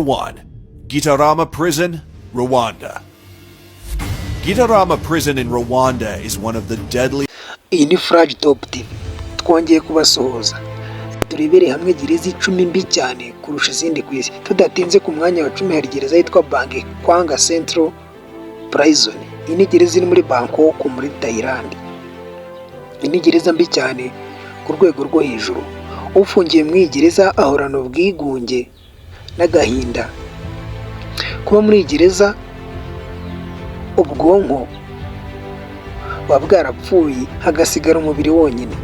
1. Gitarama Prison, Rwanda. Gitarama Prison in Rwanda is one of the deadly Iyi ni Furaji Top TV, twongeye kubasuhuza. Turebere hamwe gereza 10 mbi cyane kurusha izindi ku isi. Tudatinze, ku mwanya wa 10 hari gereza yitwa Bang Kwang Central Prison. Iyi ni gereza iri muri Bangkok, muri Thailand. Iyi ni gereza mbi cyane ku rwego rwo hejuru. Ufungiye muri iyi gereza ahorana ubwigunge n'agahinda. Kuba muri iyi gereza, ubwonko buba bwarapfuye, hagasigara umubiri wonyine.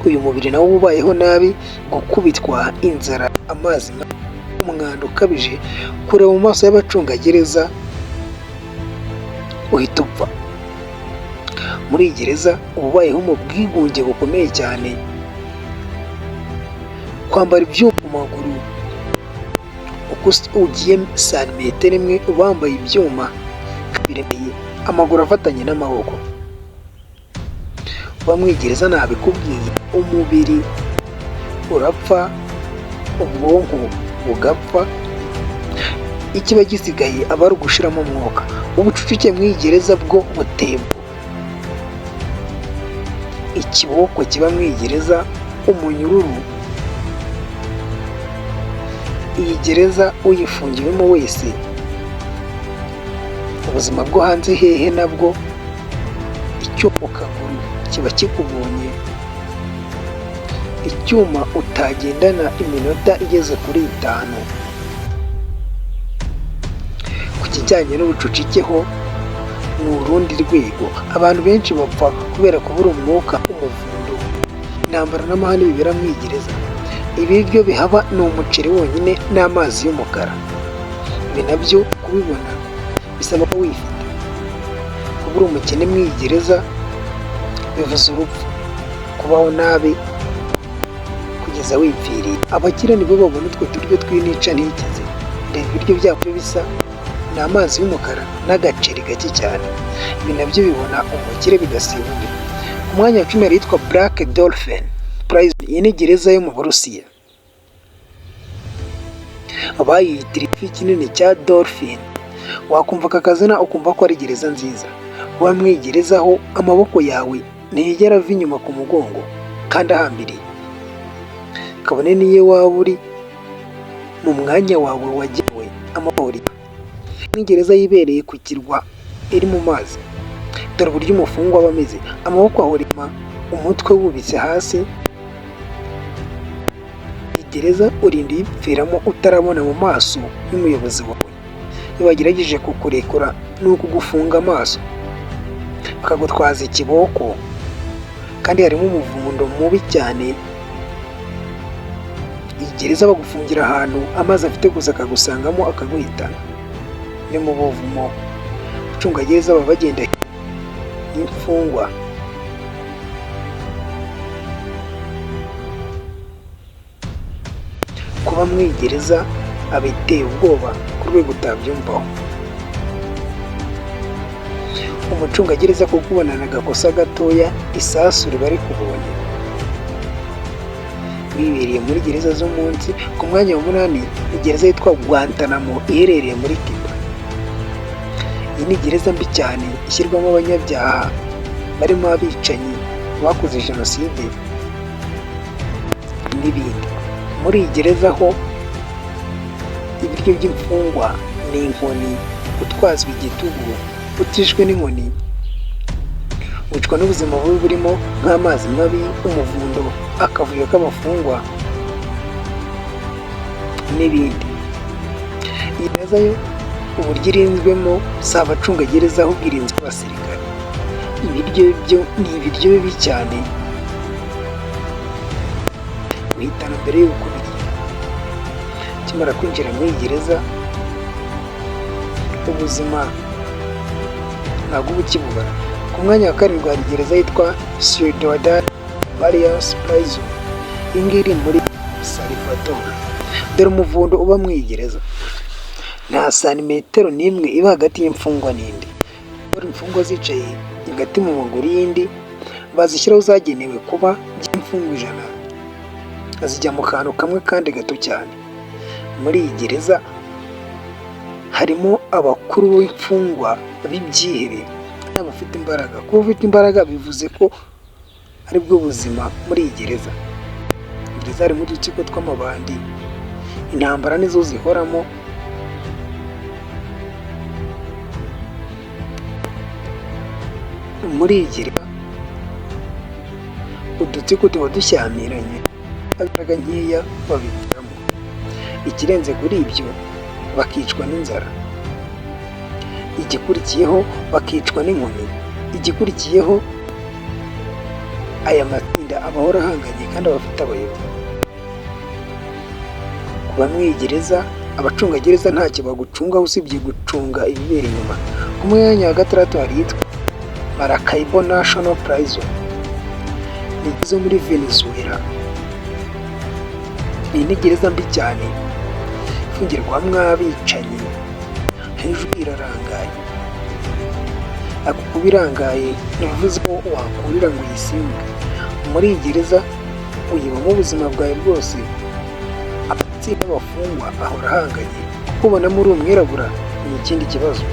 Uyu mubiri nawo ubayeho nabi: gukubitwa, inzara, amazi mabi, umwanda ukabije, kureba mu maso y'abacungagereza uhita upfa. Muri iyi gereza uba ubayeho mu bwigunge bukomeye cyane. Kwambara ibyuma mu maguru, uko ugiye santimetero imwe bambaye ibyuma biremeye, amaguru afatanye n'amaboko. Uba muri gereza, nabikubwiye, umubiri urapfa, ubwonko bugapfa, ikiba gisigaye aba ari ugushiramo umwuka. Ubucucike muri iyi gereza bwo buteye ubwoba. Ikiboko kiba muri iyi gereza, umunyururu. Iyi gereza uyifungiwemo wese, ubuzima bwo hanze hehe nabwo. Icyuma ku kaguru kiba kikubonye, icyuma utagendana iminota igeze kuri 5. Ku kijyanye n'ubucucike ho ni urundi rwego. Abantu benshi bapfa kubera kubura umwuka, umuvundo, intambara n'amahane bibera muri iyi gereza. Ibiryo bihaba ni umuceri wonyine n'amazi y'umukara. Ibi nabyo kubibona bisaba kuba wifite. Kuba uri umukene muri iyi gereza bivuze urupfu, kubaho nabi kugeza wipfiriye. Abakire nibo babona utwo turyo tw'intica ntikize. Reba ibiryo byabo bisa, ni amazi y'umukara n'agaceri gake cyane. Ibi nabyo bibona umukire bigasiba undi. Ku mwanya wa 10 hari iyitwa Black Dolphin Prison. Iyi ni gereza yo mu Burusiya, bayiyitiriye igifi kinini cya dolphin. Wakumva aka kazina ukumva ko ari gereza nziza. Kuba muri iyi gereza ho, amaboko yawe ntiyigera ava inyuma ku mugongo kandi ahambiriye, kabone n'iyo waba uri mu mwanya wawe wagenewe amahoro. Ni gereza yibereye ku kirwa iri mu mazi. Dore uburyo umufungwa aba ameze: amaboko ahora inyuma, umutwe wubitse hasi. Iyi gereza urinda uyipfiramo utarabona mu maso y'umuyobozi wawe. Iyo bagerageje kukurekura ni ukugufunga amaso, bakagutwaza ikiboko, kandi harimo umuvundo mubi cyane. Iyi gereza bagufungira ahantu amazi afite gusa, akagusangamo akaguhitana. Ni mu buvumo, abacungagereza baba bagenda y'imfungwa. Kuba muri iyi gereza biteye ubwoba ku rwego utabyumvaho. Umucungagereza kukubonana agakosa gatoya, isasu riba rikubonye. Wibereye muri gereza zo munsi. Ku mwanya wa 8 ni gereza yitwa Guantanamo iherereye muri Cuba. Iyi ni gereza mbi cyane ishyirwamo abanyabyaha barimo abicanyi bakoze jenoside n'ibindi. Muri iyi gereza ho ibiryo by'imfungwa ni inkoni, gutwazwa igitugu. Utishwe n'inkoni wicwa n'ubuzima bubi burimo nk'amazi mabi, umuvundo, akavuyo k'abafungwa n'ibindi. Iyi gereza yo uburyo irinzwemo, si abacungagereza ahubwo irinzwe abasirikare. Ibiryo byo ni ibiryo bibi cyane, uhitana mbere y'uko ubirya. Ukimara kwinjira muri iyi gereza, ubuzima ntabwo uba ukibubara. Ku mwanya wa 7 hari gereza yitwa Ciudad Barrios Prison. Iyi ngiyi iri muri Salvador. Dore umuvundo uba muri iyi gereza: nta santimetero n'imwe iba hagati y'imfungwa n'indi. Imfungwa zicaye hagati mu maguru y'indi, bazishyiraho zagenewe kuba by'imfungwa 100 zijya mu kantu kamwe kandi gato cyane. Muri iyi gereza harimo abakuru b'imfungwa b'ibyihebe n'abafite imbaraga. Kuba ufite imbaraga bivuze ko aribwo buzima muri iyi gereza. Gereza harimo udutsiko tw'amabandi, intambara nizo zihoramo. Muri iyi gereza udutsiko tuba dushyamiranye, imbaraga nkeya babigiramo. Ikirenze kuri ibyo, bakicwa n'inzara, igikurikiyeho bakicwa n'inkoni, igikurikiyeho aya matsinda aba ahora ahanganye kandi aba afite abayobozi. Kuba mu iyi gereza, abacungagereza ntacyo bagucungaho usibye gucunga ibibera inyuma. Ku mwanya wa gatandatu hari iyitwa Maracaibo National Prison, ni gereza yo muri Venezuela. Iyi ni gereza mbi cyane ifungirwamo abicanyi, hejuru irarangaye. Ariko kuba irangaye ntibivuze ko wakurira ngo uyisimbuke. Muri iyi gereza uyibamo ubuzima bwawe bwose. Amatsinda y'abafungwa ahora ahanganye, kukubonamo uri umwirabura ni ikindi kibazo.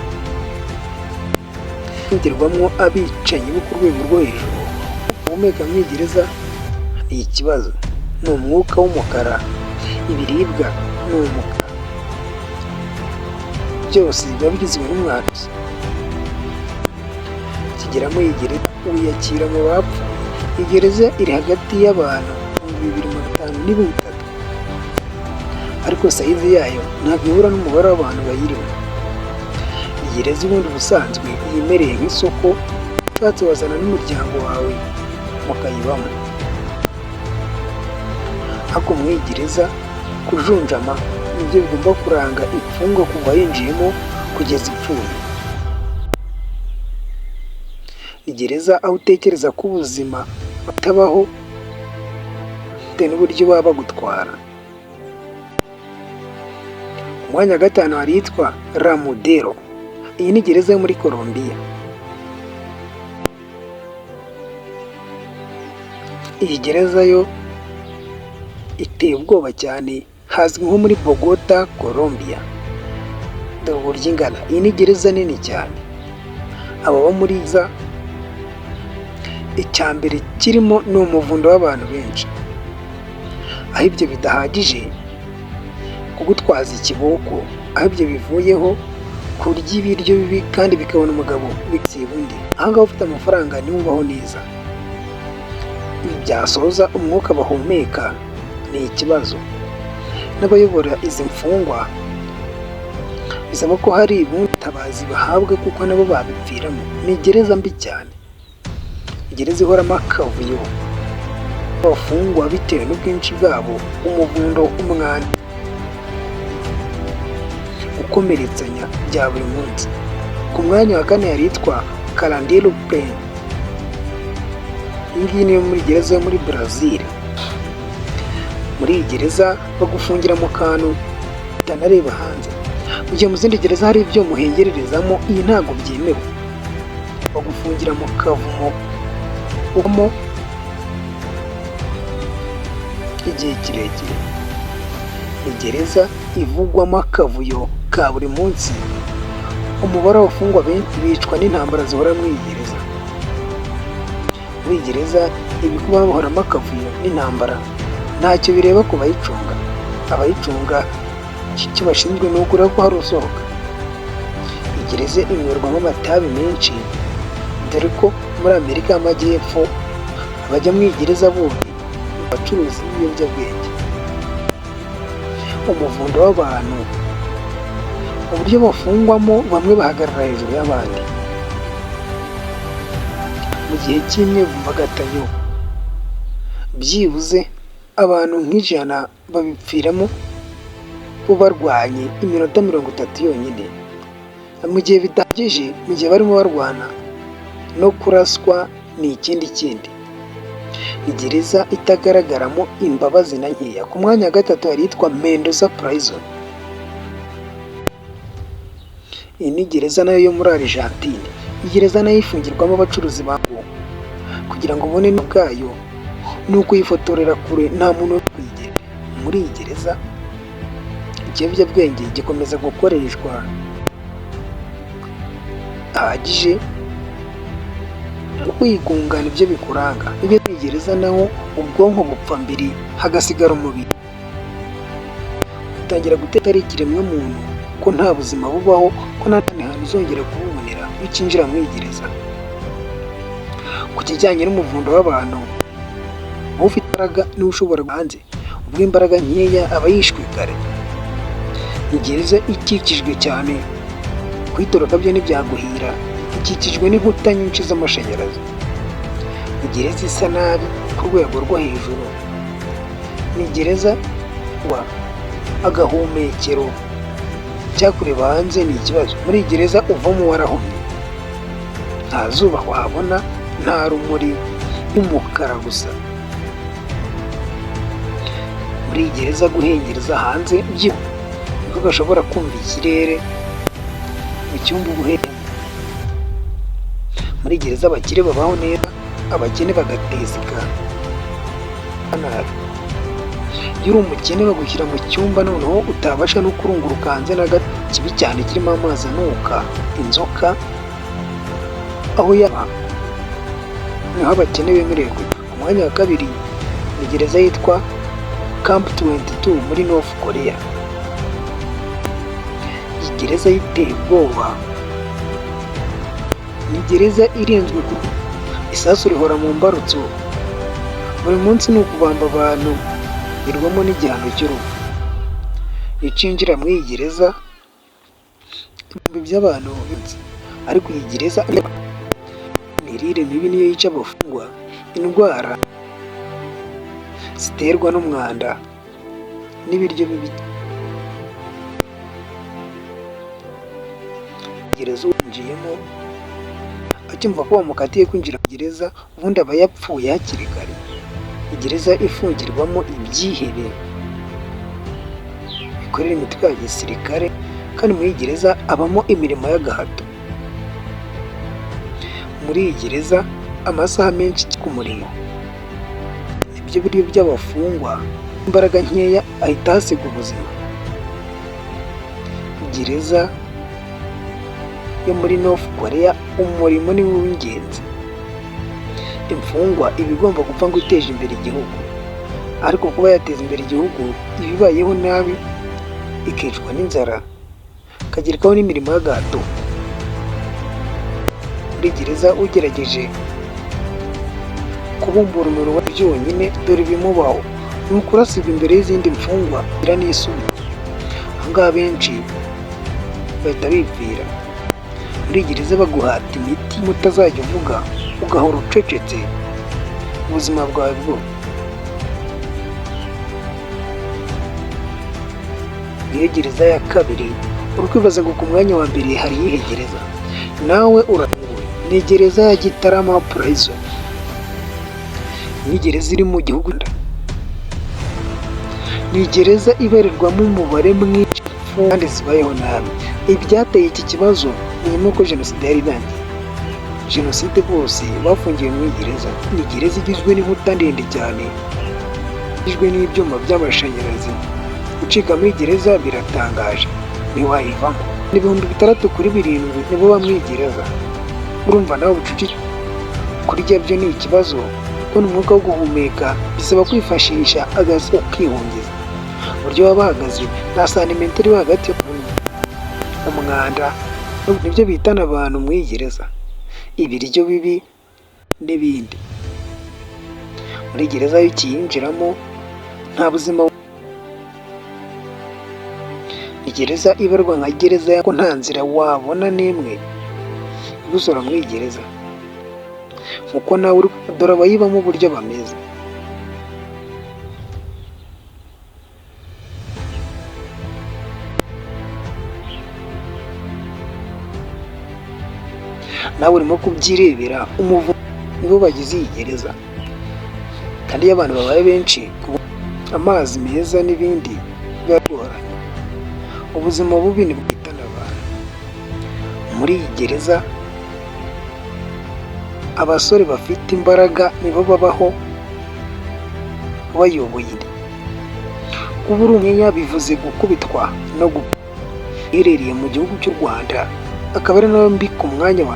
Ifungirwamo abicanyi bo ku rwego rwo hejuru, uhumeka muri iyi gereza ni ikibazo. Ni umwuka w'umukara, ibiribwa ni umukara, byose biba bigizwe n'umwanda. Ukigera muri iyi gereza wiyakira mu bapfuye. Iyi gereza iri hagati y'abantu 2500 n'3000, ariko size yayo ntabwo ihura n'umubare w'abantu bayirimo. Iyi gereza ubundi ubusanzwe yimereye nk'isoko, ushatse wazana n'umuryango wawe mukayibamo. Ariko muri iyi gereza kujunjama nibyo bigomba kuranga imfungwa kuva yinjiyemo kugeza ipfuye. Ni gereza aho utekereza ko ubuzima butabaho bitewe n'uburyo baba bagutwara. Ku mwanya wa gatanu hari iyitwa La Modelo. Iyi ni gereza yo muri Colombia. Iyi gereza yo iteye ubwoba cyane, hazwi nko muri Bogota, Colombia. Dore uburyo ingana. Iyi ni gereza nini cyane. Ababa muri za icya mbere kirimo ni umuvundo w'abantu benshi. Aho ibyo bidahagije kugutwaza ikiboko, aho ibyo bivuyeho kurya ibiryo bibi kandi bikabona umugabo bigasiba undi. Aha ngaha ufite amafaranga niwe ubaho neza. Ibi byasoza umwuka bahumeka ni ikibazo. N'abayobora izi mfungwa bisaba ko hari ubutabazi bahabwa kuko nabo babipfiramo. Ni gereza mbi cyane, gereza ihoramo akavuyo, abafungwa bitewe n'ubwinshi bwabo, umuvundo, umwanda, gukomeretsanya bya buri munsi. Ku mwanya wa kane hari iyitwa Carandiru Prison. Iyi ngiyi niyo muri gereza yo muri Brazil. Muri iyi gereza bagufungira mu kantu utanareba hanze. Mu gihe mu zindi gereza hari ibyuma uhengererezamo, iyi ntabwo byemewe. Bagufungira mu kavumo ubamo igihe kirekire. Ni gereza ivugwamo akavuyo ka buri munsi. Umubare w'abafungwa benshi bicwa n'intambara zihora muri iyi gereza. Muri iyi gereza ibikuba bahoramo akavuyo n'intambara, ntacyo bireba ku bayicunga. Abayicunga icyo bashinzwe ni ukureba ko hari usohoka. Iyi gereza inywerwamo amatabi menshi, dore ko muri Amerika y'Amajyepfo abajya muri iyi gereza bundi ni abacuruzi b'ibiyobyabwenge. Umuvundo w'abantu, uburyo bafungwamo, bamwe bahagarara hejuru y'abandi. Mu gihe cy'imyivumbagatanyo byibuze abantu nk'ijana babipfiramo bo barwanye iminota 30 yonyine. Mu gihe bidahagije, mu gihe barimo barwana no kuraswa ni ikindi kindi. Ni gereza itagaragaramo imbabazi na nkeya. Ku mwanya wa gatatu hari iyitwa Mendoza Prison. Iyi ni gereza nayo yo muri Argentine. Iyi gereza nayo ifungirwamo abacuruzi ba kugira ngo ubone ubwayo ni ukuyifotorera kure, nta muntu wo kuyigera. Muri iyi gereza Ikiyobyabwenge gikomeza gukoreshwa bihagije, kwigunga nibyo bikuranga. Iyo muri gereza naho ubwonko bupfa mbere, hagasigara umubiri. Utangira guteka ari ikiremwamuntu, ko nta buzima bubaho, ko nta handi hantu uzongera kububonera ukinjira muri gereza. Ku kijyanye n'umuvundo w'abantu, ufite imbaraga niwe ushobora hanze, ubwo imbaraga nkeya aba yishwe kare. Ni gereza ikikijwe cyane, kuyitoroka byo ntibyaguhira, ikikijwe n'inkuta nyinshi z'amashanyarazi. Ni gereza isa nabi ku rwego rwo hejuru, ni gereza wa agahumekero, cyakureba hanze ni ikibazo. Muri iyi gereza uvamo warahumye, nta zuba wabona, nta rumuri, n'umukara gusa. Muri iyi gereza guhengereza hanze byo niko gashobora kumva ikirere mu cyumba uba uherereyemo. Muri gereza abakire babaho neza, abakene bagateseka nabi. Iyo uri umukene bagushyira mu cyumba noneho utabasha no kurunguruka hanze na gato, kibi cyane, kirimo amazi anuka, inzoka, aho yaba niho abakene bemerewe kujya. Ku mwanya wa kabiri ni gereza yitwa Camp 22 muri North Korea. Iyi gereza iteye ubwoba, ni gereza irinzwe ku isasu rihora mu mbarutso, buri munsi ni ukubamba abantu, irwamo n'igihano cy'urupfu. Ucinjira muri iyi gereza ibihumbi by'abantu, ariko iyi gereza imirire mibi niyo yica abafungwa, indwara ziterwa n'umwanda n'ibiryo bibi. Gereza uwinjiyemo acyumva ko bamukatiye kwinjira muri gereza, ubundi aba yapfuye hakiri kare. Gereza ifungirwamo ibyihebe bikorera imitwe ya gisirikare, kandi muri iyi gereza habamo imirimo y'agahato. Muri iyi gereza amasaha menshi ku murimo nibyo biryo by'abafungwa, imbaraga nkeya ahita ahasiga ubuzima. Gereza yo muri North Korea umurimo ni wo w'ingenzi. Imfungwa iba igomba gupfa ngo iteje imbere igihugu, ariko kuba yateza imbere igihugu iba ibayeho nabi, ikicwa n'inzara, ikagerekaho n'imirimo y'agahato. Muri gereza ugerageje kubumbura umunwa byonyine, dore ibimubaho ni ukurasirwa imbere y'izindi mfungwa n'isoni. Aha ngaha benshi bahita bipfira. Muri gereza baguhata imiti utazajya uvuga, ugahora ucecetse ubuzima bwawe bwose. Niyo gereza ya kabiri. Uri kwibaza ngo ku mwanya wa mbere hari iyihe gereza? Nawe uratunguwe. Ni gereza ya Gitarama Prison. Ni gereza iri mu gihugu, ni gereza ibarirwamo umubare mwinshi kandi zibayeho nabi. Ibyateye iki kibazo ni nyuma y'uko jenoside yari irangiye. Jenoside bose bafungiwe muri gereza. Ni gereza igizwe n'inkuta ndende cyane, igizwe n'ibyuma by'amashanyarazi. Gucika muri gereza biratangaje, ntiwayivamo. Ni 6000 kuri 7000 nibo baba muri gereza. Urumva nawe ubucucike. Kurya byo ni ikibazo, kubona umwuka wo guhumeka bisaba kwifashisha agazi ukihungiza. Uburyo baba bahagaze, nta santimetero iri hagati, umwanda nibyo bihitana abantu muri gereza, ibiryo bibi n'ibindi. Muri gereza iyo ukiyinjiramo nta buzima. Ni gereza ibarwa nka gereza ko nta nzira wabona n'imwe igusora muri iyi gereza. Nkuko nawe uri, dore abayibamo uburyo bameze. Nawe urimo kubyirebera, umuvumo nibo bagize iyi gereza. Kandi iyo abantu babaye benshi, amazi meza n'ibindi biba bigoranye. Ubuzima bubi nibwo buhitana abantu. Muri iyi gereza abasore bafite imbaraga nibo babaho bayoboye. Kubura umwenya bivuze gukubitwa no gupfa. Iherereye mu gihugu cy'u Rwanda, akaba ari nayo mbi ku mwanya wa